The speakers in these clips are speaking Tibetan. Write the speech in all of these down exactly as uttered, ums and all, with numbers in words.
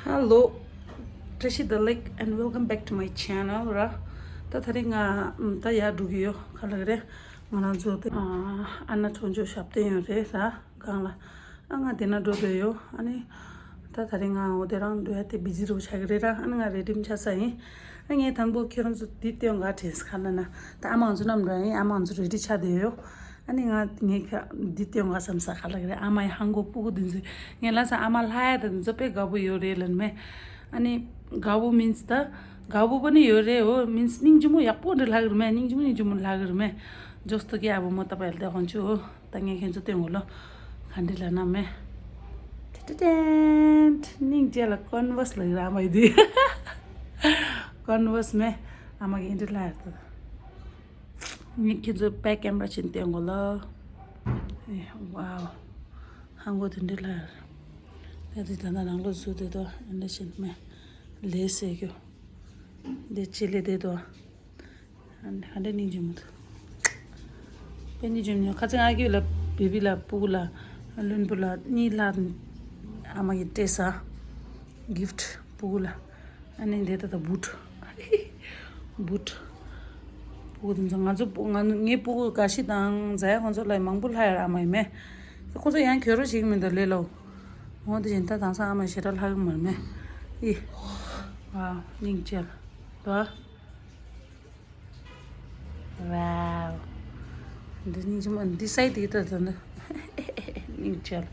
Hello, བཀྲ་ཤིས་བདེ་ལེགས། And welcome back to my channel ར། ད་ད་རེས་ང་ད་ཡར་འགྲོ་གི་ཡོད། ག་ལ་གི་རེད། ང་རང་ཚོ་དེ་ཨ་ཨ་ན་ཆོས་འབྱོར་ཞབས་བརྟན་ཡོད་རེད་ད་སྒང་ལ། ཨ་ང་དེ་ན་འགྲོ་འདོད་ཡོད། ཨ་ནི་ད་ད་རེས་ང་འོ་དེ་རང་འགྲོ་ཡ་དེ་བི་ཛི་རུ་ཆགས་ཀྱི་རེད་ར། ཨ་ནི་ང་རེ་ཌིམ་ཆགས་ས་ཡིན། ཨ་ངས་དང་པོ་ཁྱེད་རང་ཚོ་འདི་སྟོན་ག་དྲན་ས་ག་ལ་ན། ད་ཨ་མ་ང་ཚོ་ནམ་འགྲོ་ཡིན། ཨ་མ་ང་ཚོ་རེ་ཌི་ཆགས་བསྡད་ཡོད། ཨ་ནི་ང་ངས་ཁ་འདི་སྟོན་ག་བསམ་ས་ག་ལ་གི་རེད། ཨ་མ་ཡི་ཧང་གོ་སྤུ་གུ་འདི་ཚོ་ངས་ལ་ས་ཨ་མ་ལྷ་ཡ་དེ་ཚོ་དཔེ་དགའ་པོ་ཡོད་རེད་ལན་མེ། ཨ་ནི་དགའ་པོ་མིན་ད་དགའ་པོ་པ་ནི་ཡོད་རེད། འོ་མིན་སྙིང་རྗེ་མོ་ཡག་པོ་འདྲ་ལྷག་གི་རེད་མེ། སྙིང་རྗེ་མོ་སྙིང་རྗེ་མོ་ལྷག་གི་རེད་མེ། ཇོས་ཏོ་ཀི་ཨ་བུ་མོ་ད་པ་ཡལ་དེ་ཧོན་ཆུ། ད་ངས་ཁྱེད་ཚོ་སྟོན་གོ་ལོ། ག་འདྲི་ལ་ན་མེ། ཏེ་ཏེ་ཏེན། སྙིང་རྗེ་ལ་ཀོན་ཝརས་ལ་ཡོད་ར་མ་ཡོད་དུས། ཀོན་ཝརས་མེ། ཨ་མ་གི་འདྲི་ལ་ཡོད་དུ། ངས་ཁྱེད་ཚོ་བེག་ཀེམ་ར་ཕྱིན་སྟོན་གོ་ལོ། ཨེ་ཝའོ། ཧང་གོ་དེ་འདྲི་ལ་ཡོད། ད་དེ་ད་ན་རང་ལོ་བཟོ་དེ་དོ་འདྲི་ཕྱིན་མེ། ལས་ཟེར་རྒྱུ། འདི་ཅི་ལས་དེ་དོ། ཧ་འདྲ་སྙིང་རྗེ་མོ་འདུག་དཔེ་སྙིང་རྗེ་མོ། ཁ་སང་ཨ་ཁུ་ལ་བེ་བི་ལ་སྤུ་གུ་ལ་བློན་པོ་ལ་གཉིས་ལྷག་ཨ་མ་གིས་སྤྲད་ས། གིཕ་ཊི་སྤུ་གུ་ལ། ཨ་ནི་འདི་ད་ལྟ་བུ་ཊི། བུ་ཊི། སྤུ་གུ་དེ་ཚོ་ང་ཚོ་སྤུ་ང་ངའི་སྤུ་གུ་དགའ་ཤི་དང་ཛ་ཡ་ཁོང་ཚོ་ལ་མང་པོ་ལྷག་ཡོད་ཨ་མ་ཡིན་མེད། ཁོང་ཚོ་ཡང་གྱོན་རོགས་བྱེད་ཀྱི་མི་འདུག་ལས་སླ་བོ། འོ་དེ་བཞིན་ད་དེང་སང་ཨ་མ་ཞེ་དྲག་ལྷག་གི་མ་རེད་མེད། ཨི། ཝའོ་སྙིང་རྗེ་ལ། དོ། ཝའོ། འདི་སྙིང་རྗེ་མོ། འདི་སའི་དེ་ལྟ་དུ་འདི་སྙིང་རྗེ་ལ།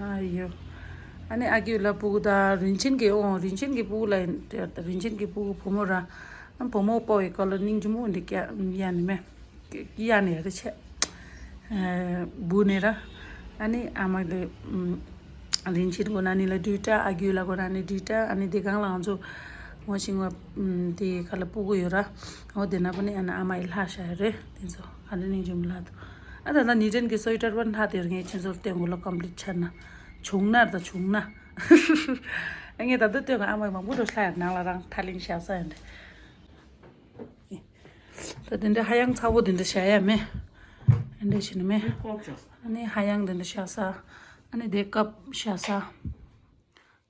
ཨ་ཡོ། ཨ་ནི་ཨ་ཁུ་ལ་སྤུ་གུ་ད་རིན་ཆེན་གྱི་ཨོ་རིན་ཆེན་གྱི་སྤུ་གུ་ལ་ཡིན་རིན་ཆེན་གྱི་སྤུ་གུ་བུ་མོ་ར། བུ་མོ་སྤོ་བའི་སྐོར་ལ་སྙིང་རྗེ་མོ་འདི་སྐྱ་ཡ་ནི་མེ། ཡ་ནི་ཡ་རེ་ཆེ། བུ་ནི་ར། ཨ་ནི་ཨ་མ་ལ། རིན་ཆེན་གོ་ན་ནི་ལ་ཌུ་ཏྲ། ཨ་རྒྱུ་ལ་གོ་ན་ནི་ཌུ་ཏྲ། ཨ་ནི་དེ་གང་ལ་ང་ཚོ་ངོ་ཤེས་ངོ་དེ་ག་ལ་སྤུ་གུ་ཡོད་ར། འོ་དེ་ན་པོ་ནི་ཨ་ན་ཨ་མ་ཡི་ལྷ་ཤ་ཡོད་རེད་དེ་ཚོ། ག་འདྲ་ནི་འཇུམ་ལྷ་དུ། ཨ་ད་ལ་ནི་ཏྲན་གི་སོ་ཡི་ཏར་བན་ལྷ་དེ་ངས་ཁྱེད་ཚོར་སྟོན་གོ་ལ་ཀོམ་པི་ལིཊ་ཆ་ན། བྱུང་ན་ད་བྱུང་ན། ཨ་ངས་ད་དུ་སྟོན་ག་ཨ་མ་ཡི་མང་པོ་རོ་ཤ་ཡར་ནང་ལ་རང་ཐ་ལིང་ཤ་ས་ཡོད་རེད། ད་དེ་འདྲ་ཧ་ཡང་ཚ་བོ་དེ་འདྲ་བྱ་ཡ་མེད། ཨ་འདྲ་བྱས་ནི་མེད། ཨ་ནི་ཧ་ཡང་དེ་འདྲ་བྱ་ས། ཨ་ནི་དེ་ཀབ་བྱ་ས།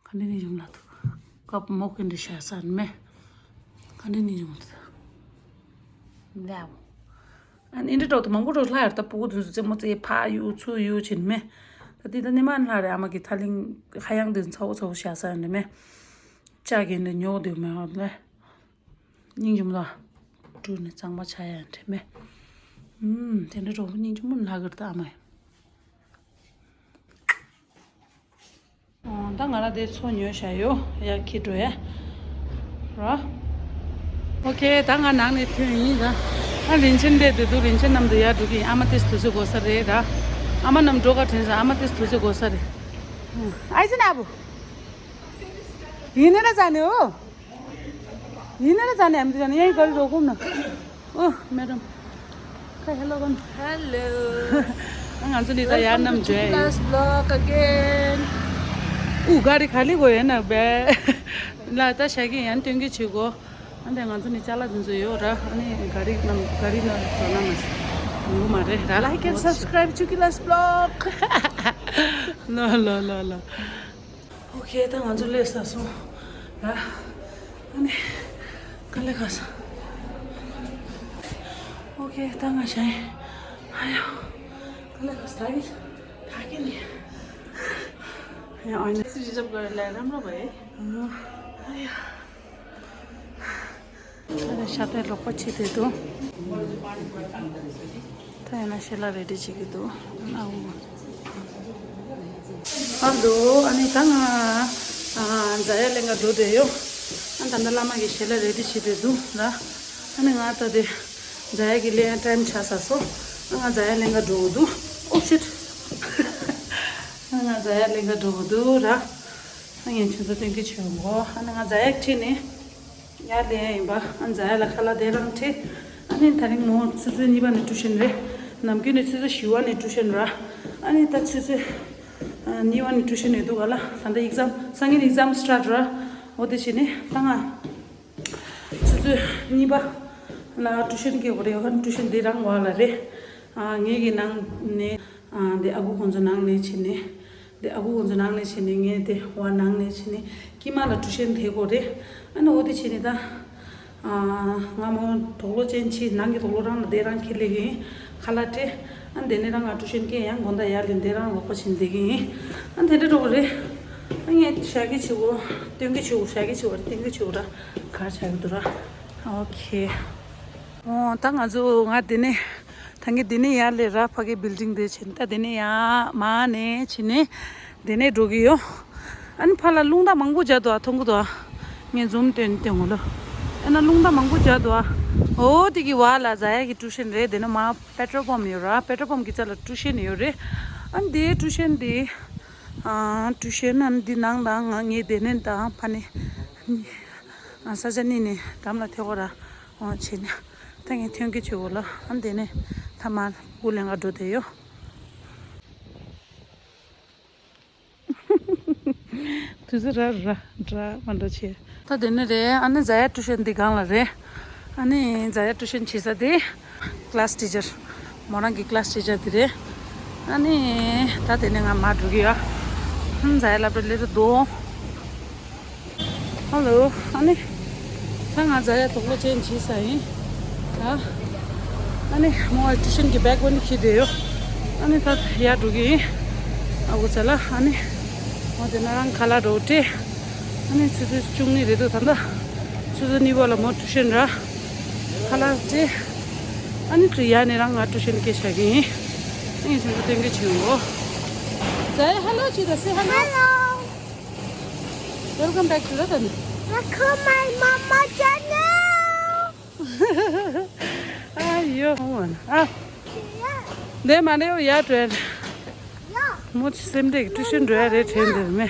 ག་འདྲ་ནི་ཡོང་ལ་ཐུག་ཀབ་མོག་གི་འདྲ་བྱ་ས་མེད། ག་འདྲ་ནི་ཡོང་ཐུག་ལའོ། ཨ་ནི་འདྲ་འགྲོ་དུ་མང་པོ་འགྲོ་ལྷ་ཡར་ད་སྤུ་གུ་དེ་ཚོ་རྩེད་མོ་རྩེ་ཕ་ཡུ་ཚུ་ཡུ་བྱེད་ནི་མེད། ད་དེ་ད་ནི་མ་ལྷ་རེ་ཨ་མ་གི་ཐ་ལིང་ཧ་ཡང་དེ་ཚ་བོ་ཚ་བོ་བྱ་ས་ཡོད་ནི་མེད། ལྕགས་ཀྱི་འདི་ཉོག་འདུག་མེད་ཧ་ལས། སྙིང་རྗེ་མོ་ལ། བཀྲུས་ནས་གཙང་མ་ཆགས་ཡ་འདྲ་མེད། ཨུམ། དེ་འདྲ་གྲོགས་པོ་སྙིང་རྗེ་མོ་ལྷག་གི་རེད་ད་ཨ་མ་ཡི། ཨོ། ད་ང་ར་དེ་ཚོ་ཉོས་བཞག་ཡོད་ཡ་ཁྱི་འགྲོ་ཡ། ར། ཨོ་ཁེ་ད་ང་ནང་ནས་ཐོན་ཡིན་ད། ཨ་རིན་ཆེན་བསྡད་དེ་འདུག་རིན་ཆེན་ནམ་དུ་ཡར་འགྲོ་གི་ཡིན། ཨ་མ་ཏིས་དུས་ཚོད་འགོར་ས་རེད་ད། ཨ་མ་ནམ་འགྲོ་ག་དྲན་ས། ཨ་མ་ཏིས་དུས་ཚོད་འགོར་ས་རེད། ཨ་ཙི་ན་བུ། ཡིན་ན་ཟ་ནི་འོ། ཡིན་ན་ཟ་ནི་ཨམ་ཙི་ན་ཡང་ག་རེ་རོ་ཁུམ་ན། ཨོ་མེ་ཌམ། ཁ་ཧེ་ལོ་གོན། Hello. ང་ཚོ་ནི་ད་ཡར་རྣམ་འཇོག་ཡིན། Last vlog again. ཨུ་ག་རི་ག་ལི་གོ་ཡོད་ན་བས། ལ་ད་ཞག་གི་ཡང་སྟོན་གི་བྱེད་གོ། ཨ་འདྲ་ང་ཚོ་ནི་ཅ་ལག་དེ་ཚོ་ཡོད་ར། ཨ་ནི་ག་རི་རྣམ་ག་རི་ནང་འགྲོ་ན་མ་ཤེས། ཡོང་གི་མ་རེད་ར། Like and subscribe to Kila's vlog. ལོ་ལོ་ལོ་ལོ། ཨོ་ཁེ་ད་ང་ཚོ་སླེབས་ཚར་སོང་། ར། ཨ་ནི། ག་ལེ་ག་ས། ཨོ་ཁེ་ད་ང་ཞ་ཡིན། ཨ་ཡོ། ག་ལེ་ག་ས་ད་གི་ད་གི་ནི། ཡ་ཨ་ནི། སི་ཇི་ཇབ་ག་ལེ་རམ་ར་བའི། ཨ་ཡ། ཤ་ཏའི་ལོག་པ་ཆེ་དེ་དུ། ད་ཡང་ན་ཤེ་ལ་རེ་ཌི་བྱེད་ཀྱི་འདུག་ཨ་འུ། ཨ་འདུག་ཨ་ནི་ད་ང་ཨ་ཛ་ཡ་ལེན་ག་འགྲོ་བསྡད་ཡོད། ཨ་ད་ལྟ་བླ་མ་གི་ཤེ་ལ་རེ་ཌི་བྱེད་བསྡད་འདུག་ལ། ཨ་ནི་ང་ད་དེ་ཛ་ཡ་གི་ལེན་ཡ་ཊའིམ་ཆགས་ཚར་སོང་། ཨ་ང་ཛ་ཡ་ལེན་ག་འགྲོ་གི་འདུག་ཨོ་ཤིཊ། ཨ་ང་ཛ་ཡ་ལེན་ག་འགྲོ་གི་འདུག་ར། ཨ་ངས་ཁྱོད་ཚོ་སྟོན་གི་བྱོས་གོ་ཨ་ནི་ང་ཛ་ཡ་ཁྲིད་ནས། ཡར་ལེན་ཡ་ཡིན་པ། ཨ་ཛ་ཡ་ལ་ཁ་ལག་དེ་རང་ཁྲིད། ཨ་ནི་ད་རིང་མོ་ཆུ་ཚོད་གཉིས་པ་ནས་ཊུ་ཤན་རེད། ནམ་རྒྱུན་ནས་ཆུ་ཚོད་བཞི་པ་ནས་ཊུ་ཤན་ར། ཨ་ནི་ད་ཆུ་ཚོད་ཨ་གཉིས་པ་ནས་ཊུ་ཤན་ཡོད་འདུག་ག་ལ། ད་ལྟ་ཨིག་ཛམ་སང་ཉིན་ཨིག་ཛམ་སི་ཊར་ཊི་ར། འོ་དེ་བྱས་ནས་ད་ང་ཆུ་ཚོད་གཉིས་པ་ལ་ཊུ་ཤན་སྐྱེལ་དགོས་རེད། ཨ་ནི་ཊུ་ཤན་དེ་རང་བ་ལ་རེད། ཨ་ངེད་ཀྱི་ནང་ནས་ཨ་དེ་ཨ་ཁུ་ཁོང་ཚོ་ནང་ནས་བྱས་ནས། དེ་ཨ་ཁུ་ཁོང་ཚོ་ནང་ནས་བྱས་ནས་ངས་དེ་བ་ནང་ནས་བྱས་ནས་དཀྱིལ་མ་ལ་ཊུ་ཤན་ཐེབས་དགོས་རེད། ཨ་ནི་འོ་དེ་བྱས་ནས་ད། ང་མོ་དོགས་སློང་ཅན་ཆེ་ནང་གི་དོགས་སློང་རང་ལ་དེ་རང་ཁྱེར་ལེ་གི་ཡིན། ཁ་ལག་སྤྲད། ཨ་ནི་དེ་ནས་རང་ང་ཊུ་ཤན་སྐྱེལ་ཡང་དགོང་དག་ཡར་ལེན་དེ་རང་ལོག་པ་བྱིན་བསྡད་ཀྱི་ཡིན། ཨ་ནི་དེ་འདྲ་འགྲོ་གི་རེད། ཨ་ངས་ཞག་གི་ཆུ་བོ་སྟོན་གི་ཆུ་བོ་ཞག་གི་ཆུ་བོ་རེད་སྟོན་གི་ཆུ་བོ་ར་གར་ཆག་གི་འདུག་ར། ཨོ་ཁེ། ཨོ་ད་ང་ཚོ་ང་དེ་ནས་ད་ངས་དེ་ནས་ཡར་ལེ་ར་ཕ་གི་བིལ་ཌིང་དེ་ཕྱིན། ད་དེ་ནས་ཡར་མར་ནས་ཕྱིན་ནས། དེ་ནས་འགྲོ་གི་ཡོད། ཨ་ནི་ཕར་ལ་རླུང་རྟ་མང་པོ་རྒྱག་འདུག་ཨ། མཐོང་གི་འདུག་ཨ། ངས་ཛུམ་སྟོན་སྟོན་གོ་ལོ། ཨ་ན་རླུང་རྟ་མང་པོ་རྒྱག་འདུག་ཨ། འོ་དེ་གི་བར་ལ་ཛ་ཡ་གི་ཊུ་ཤན་རེད། དེ་ནས་མར་པེ་ཊོལ་པམ་ཡོད་ར། པེ་ཊོལ་པམ་གི་རྩ་ལ་ཊུ་ཤན་ཡོད་རེད། ཨ་ནི་དེའི་ཊུ་ཤན་དེ། ཨ་ཊུ་ཤན་ཨ་ནི་དེ་ནང་དང་ང་ངའི་དེ་ནས་དང་ཕ་ནས། ཨ་ས་ཆ་གཉིས་ནས་འགྲམ་ལ་ཐེ་གོ་ར། འོ་བྱས་ནས་ད་ངས་ཐོན་གི་བྱེད་གོ་ལོ། ཨ་ནི་དེ་ནས་ད་མར་སྐུ་ལེན་ག་འགྲོ་བསྡད་ཡོད། དུས་ཚོད་ར་ར་འདྲ་མ་འདྲ་བྱས། ད་དེ་ནས་རེད། ཨ་ནི་ཛ་ཡ་ཊུ་ཤན་འདི་སྒང་ལ་རེད། ཨ་ནི་ཛ་ཡ་ཊུ་ཤན་བྱེད་ས་དེ་ཀི་ལ་སི་ཊི་ཅར། མོ་རང་གི་ཀི་ལ་སི་ཊི་ཅར་དེ་རེད། ཨ་ནི་ད་དེ་ནས་ང་མར་འགྲོ་གི་ཡོད། ཨ་ཛ་ཡ་སློབ་གྲྭ་སླེབས་འདུག། ཧ་ལོ། ཨ་ནི། ད་ང་ཛ་ཡ་དོགས་སློང་ཅན་བྱེད་ས་ཡིན། ད། ཨ་ནི་མོ་ཨ་ཊུ་ཤན་གྱི་བེག་པོ་ནི་ཁྱེར་བསྡད་ཡོད། ཨ་ནི་ད་ཡར་འགྲོ་གི་ཡིན། ཨ་ཁུ་ཚ་ལ་ཨ་ནི། མོ་དེ་ན་རང་ཁ་ལག་འགྲོ་སྤྲད། ཨ་ནི་ཆུ་ཚོད་བཅུ་གཉིས་རེད་འདུག་ད་ལྟ། ཆུ་ཚོད་གཉིས་པ་ལ་མོ་ཊུ་ཤན་ར། ཁ་ལག་སྤྲད། ཨ་ནི་ཁྲི་ཡར་ནས་རང་ང་ཊུ་ཤན་སྐྱེལ་བྱ་གི་ཡིན། ཨ་ནི་ཁྱོད་ཚོ་སྟོན་གི་བྱེད་འོ། ཛ་ཡ་ཧ་ལོ་བྱེད་ད་སེ་ཧ་ལོ། Hello. Welcome back to London. Welcome my mama channel. ཨ་ཡོ་ཧོན་ཨ། འདས་མ་འདས་ཡོ་ཡ་བྲོས། མོ་ཆི་སེམས་འདྲེག་ཊུ་ཤན་འགྲོ་ཡ་རེད་དྲན་འདིར་མེ།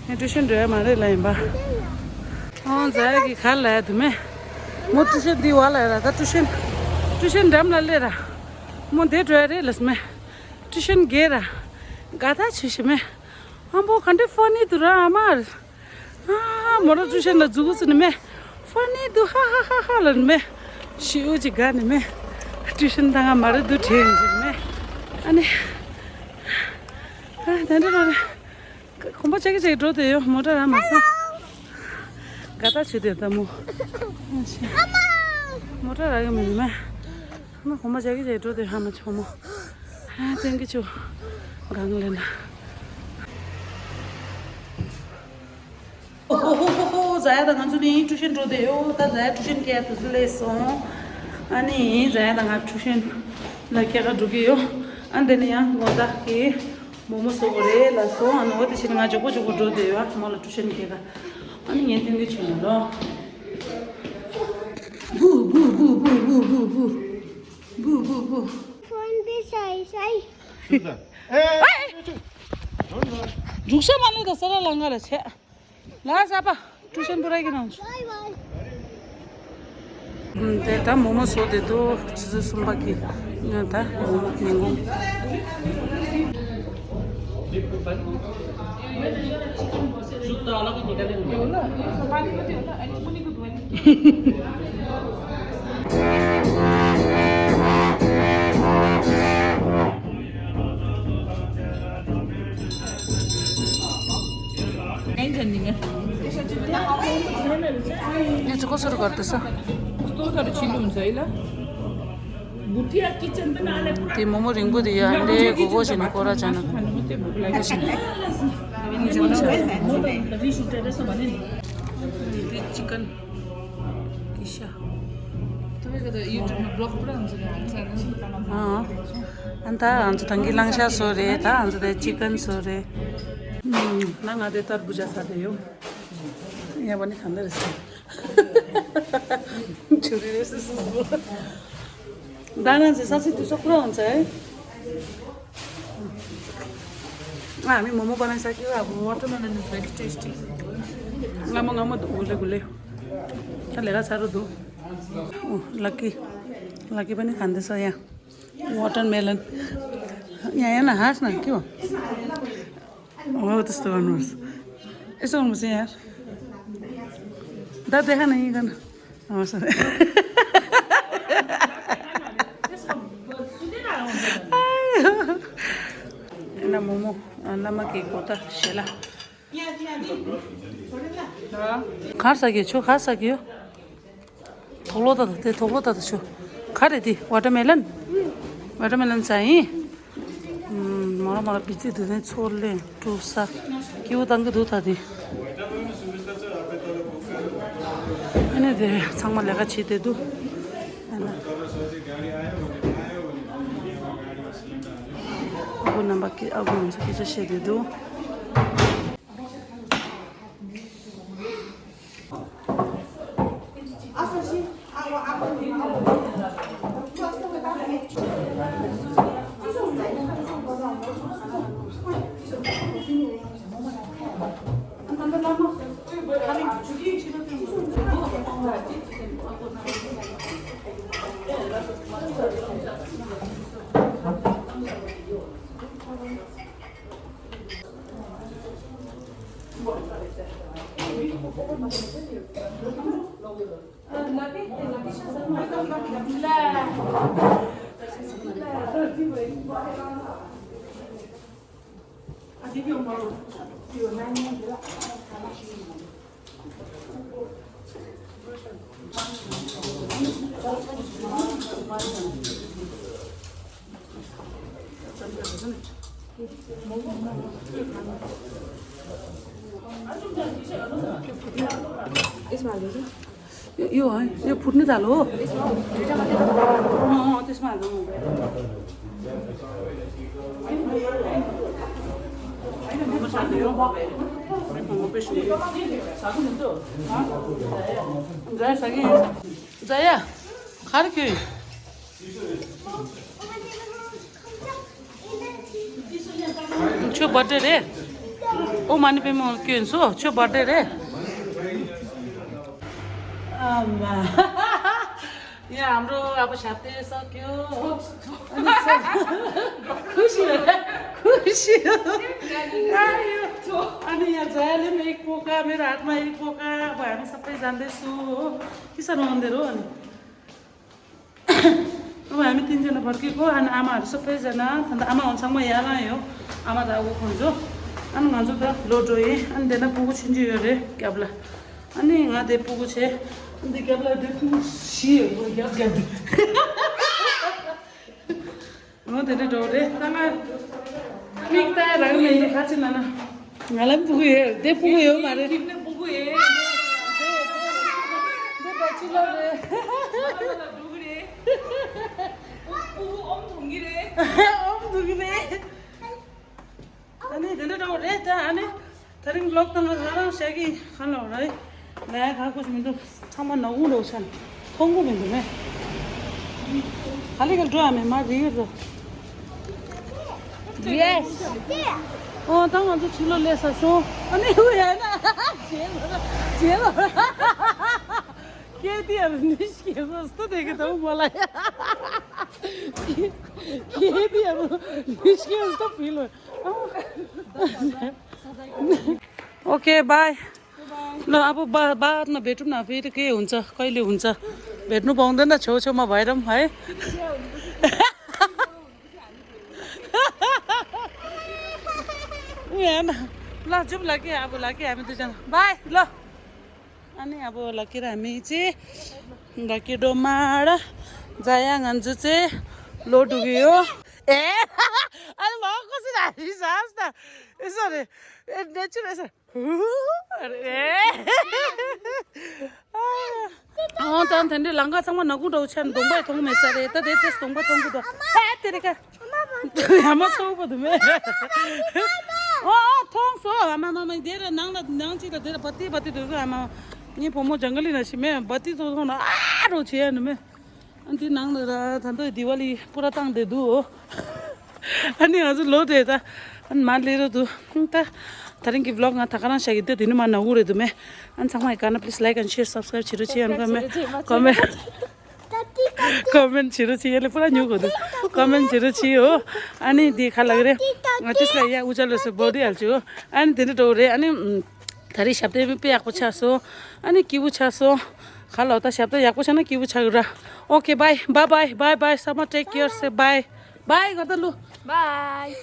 ངས་ཊུ་ཤན་འགྲོ་ཡ་མ་རེད་ལ་ཡིན་པ། ཨང་ཛ་ཡ་གི་གར་ལ་ཡ་དུ་མེ། མོ་ཊུ་ཤན་འདི་བ་ལ་ཡ་ར་ད་ཊུ་ཤན། ཊུ་ཤན་འགྲམ་ལ་སླེབས་ར། མོ་འདས་འགྲོ་ཡ་རེད་ལ་སི་མེ། ཊུ་ཤན་རྒྱལ་ར། དགའ་ཐག་ཆོད་ཤི་མེ། ཨ་མོ་ག་འདྲའི་ཕ་ནི་འདུག་ར་ཨ་མ། ཨ་མོ་རང་ཊུ་ཤན་ལ་འཛུལ་གི་ཟེར་ནི་མེ། ཕ་ནི་འདུག་ཧ་ཧ་ཧ་ཧ་ལ་ནི་མེ། ཤི་འུ་ཅི་དགའ་ནི་མེ། ཊུ་ཤན་ད་ང་མ་རེད་འདུག་དྲན་ཟེར་ནི་མེ། ཨ་ནི། ཨ་ད་འདྲ་ར་ར། གོམ་པ་ཆག་གི་ཆག་གི་འགྲོ་དེ་ཡོད་མོ་ཊ་ར་མ་ས། དགའ་ཐག་ཆོད་དེ་ད་མོ། མོ་ཊ་ར་གི་མེ་ནི་མེ། ཨ་ན་གོམ་པ་རྒྱག་གི་རྒྱག་འགྲོ་དེ་ཧ་མ་ཆོ་མོ། ཧ་སྟོན་གི་ཆོ། གང་ལེ་ན། ཧོ་ཧོ་ཧོ་ཧོ། ཛ་ཡ་དང་ང་ཚོ་ནི་ཊུ་ཤན་འགྲོ་དེ་ཡོད། ད་ཛ་ཡ་ཊུ་ཤན་སྐྱེལ་དུས་སུ་ལས་སོང་། ཨ་ནི་ཛ་ཡ་དང་ང་ཊུ་ཤན་ལ་སྐྱེལ་ག་འགྲོ་གི་ཡོད། ཨ་འདི་ནི་ཡང་ལོ་ད་གི་མོ་མོ་སོ་གོ་རེད་ལ་སོང་། ཨ་ནི་འོ་དེ་ཕྱིར་ང་མགྱོགས་པོ་མགྱོགས་པོ་འགྲོ་དེ་ཡོད། མོ་ལ་ཊུ་ཤན་སྐྱེལ་ག་ཨ་ནི་ངས་སྟོན་གི་ཆོ་མོ་ལོ། བུ་བུ་བུ་བུ་བུ་བུ་བུ། བུ་བུ་བུ། ཕོན་པི་ཤའི་ཤའི། རུག་ཤ་མ་ལུས་དང་ས་ར་ལང་ག་ལ་ཆེ། ལ་ས་པ། ཀྲུ་ཤན་པུ་ར་གི་ནང་ཆུ། དེ་ད་མོ་མོ་བཟོ་དེ་དུ་ཆུ་ཚོད་གསུམ་པ་གི་ད་མོ་མོ་ཉིན་གུང་། ངས་ཚོ་ཁོ་སོར་གར་དུ་ས། དེ་མོ་མོ་རིང་པོ་དེ་ཡ་ལེ་གོ་གོ་བྱས་ནས་སྐོར་ར་བྱས་ན། དེ་ཅི་ཀན་གི་ཤ། ཨ་ད་ང་ཚོ་ད་གིན་གླང་ཤ་བཟོས་རེད། ད་ང་ཚོ་དེ་ཅི་ཀན་བཟོས་རེད། ན་ང་དེ་ཏར་བུ་ཇ་ཟ་དེ་ཡོད། ཡ་བ་ནི་གང་འདྲ་རེད་ཟེར། ཆུ་རི་རེ་སི་སི་སི། ད་ང་ཚོ་ས་ཆ་དུས་སོགས་ཁོ་རང་ཚོ། ཨ་མི་མོ་མོ་པ་ན་ས་ཀི་བ་watermelon is very tasty. ང་མོ་ང་མོ་འདུག་གུ་ལེ་གུ་ལེ། ད་ལས་ཀ་ཚ་རུ་འདུག་ཨོ་ལ་ཀི། ལ་ཀི་པ་ནི་གང་འདྲ་ས་ཡ། Watermelon. ཡ་ཡ་ན་ཧ་སྣང་ཀི་བ། འོ་དེ་སྟོན་ནོ། ཨེ་སོང་མི་སེ་ཡར། ད་དེ་ཧ་ན་ཡིན་ག་ན། འོ་སོ། ན་མོག་མོག་བླ་མ་གི་གོ་ད་ཞལ་ལག་གར་ས་གི་ཆོ་གར་ས་གི་ཡོ། དོག་ལོ་ད་ད་དེ་དོག་ལོ་ད་ད་ཆོ། ག་རེ་དེ་ཝ་ཊར་མེ་ལོན། ཝ་ཊར་མེ་ལོན་ཟ་ཡིན། ཨུམ། མོ་ར་མོ་ར་བི་ཙི་དེ་ནས་ཚོར་ལེན་ཀྲུ་ས། ཀེའུ་བཏང་གི་འདུག་ད་དེ། ཨ་ནི་དེ་ཚང་མ་ལས་ཀ་བྱེད་དེ་འདུག་ཨ་ནི། ཨ་ཁུ་རྣམ་པ་ཀི་ཨ་ཁུ་ང་ཚོ་སྐད་ཆ་བཤད་དེ་འདུག यो, यो फुट्ने थाल्यो हो। अँ, अँ, त्यसमा हाल्नु। जया, खाएर के? ཁྱོད་བར་ཌེ་རེད། ཨོ་མ་ཎི་པདྨེ་ཧཱུྃ་སྐྱོན་སོ། ཁྱོད་བར་ཌེ་རེད། ཨ་མ། ཡ། हाम्रो अब ཞབས་བརྟན་སོགས་ཀྱི། खुसी। खुसी। ཨ་ནི་ཡ། ཛ་ཡ་ལེ་མེ་ཡིག་པོ་ཀ་མེ་ར་ཨ་མ་ཡིག་པོ་ཀ། अब हामी सबैजनाले सो किसा रोन्देरो अनि अब हामी तिनजना फर्केको। अनि आमाहरू सबैजना, अन्त आमा हुनसँग म यहाँ आयो। आमा त अब खोज्यो। अनि ང་ཚོ་ད་ལོ་འགྲོ་ཡི། अनि དེ་ན་སྤུ་གུ་ཆུང་ཆུང་ཡོད་རེད་རྒྱབ་ལ། अनि ང་དེ་སྤུ་གུ་ཆེ། अनि་དེ་རྒྱབ་ལ་དེ་སྤུ་གུ་བཞི་ཡོད་རེད་རྒྱབ་རྒྱབ་དེ། ང་དེ་འདྲ་འགྲོ་རེད། ད་ང་མིག་ལྟ་རང་མི་འདུག་ཁ་ཅིག་ན་ན། ང་ལ་སྤུ་གུ་ཡོད། དེ་སྤུ་གུ་ཡོད་མ་རེད། ཁྱིམ་ནས་སྤུ་གུ་ཡོད། འདི་འདི་འདི་འདི་འདི་ཕྱི་ལོགས་རེད། ང་ལ་འགྲོ་གི་རེད། སྤུ་གུ་ཨོམ་འཐུང་གི་རེད། ཨོམ་འཐུང་གི་རེད། ཨ་ནི་དེ་འདྲ་འདྲ་བོ་རེད་ད། ཨ་ནི་དེ་རིང་ལོག་ད་ང་ང་རང་བཤད་ཀྱི་ཁ་ལོག་རེད། ལས་ཁག་པོ་ཞིག་མི་འདུག་ཚང་མ་ནག་ཁུང་རོ་ཆན། མཐོང་གི་མི་འདུག་མེ། ག་ལེ་ག་ལེ་འགྲོ་ཡ་མེད་མ་རེད་རོ། Yes. ཨོ་ད་ང་ཚོ་ཕྱི་ལོགས་སླེབས་ས་སོང་། ཨ་ནི་ཧུ་ཡ་ན། བྱེད་ལོ་ར་བྱེད་ལོ་ར། ཁྱེད་དེ་ཡང་ནི་ཤེས་སོ་སྟོ་དེ་གི་དང་མོ་ལ་ཡ། ཁྱེད་དེ་ཡང་ནི་ཤེས་སོ་ཕི་ལོ། Okay, bye. ल अब बा बादमा भेटौँ न, फेरि के हुन्छ, कहिले हुन्छ, भेट्नु पाउँदैन छेउछेउमा भएर पनि है। उ हेर्न। ल जाउँ ल के, अब ल के हामी दुईजना बाई ल। अनि अब ल के र हामी चाहिँ ल के डोमा र जाया गान्जु चाहिँ लो डुग्यो। ए अनि म कसरी हाँसिस त? यसो अरे, ए नेचुरल यसो। अरे। अँ त धन्डे लङ्का सँग नगु डौ छन् दोङबाई थोङ मेसा रे त दे तेस दोङबाई थोङ गुदो। ए तेरे का। आमा सौ बदु मे। अँ थोङ सो आमा मामा देर नङ न नङ चित देर बत्ती बत्ती दुगु आमा। नि पोमो जंगली नसी मे बत्ती तो थोङ न आ रो छे न मे। अनि त्यो नङ न त दिवाली पुरा ताङ दे दु हो। अनि हजुर लो दे त अनि मा लेरो दु। त थरिङ कि vlog ङ थकाना शायद त दिनु मा नगु रे दु मे। अनि सँग मा काना please like and share subscribe छिरो छि अनि कमेन्ट कमेन्ट कमेन्ट छिरो छि यसले पुरा न्यु गर्दु। कमेन्ट छिरो छि हो। अनि दि खा लाग्यो रे। त्यसलाई या उज्यालो जस्तो बढिहाल्छु हो। अनि धेरै डौ रे अनि उम्, धेरै शब्द पे आएको छ सो अनि किबु छ सो खालो त शब्द याको छैन किबु छ र। Okay bye bye bye bye bye some take care से bye bye गर्दा लु। बाई।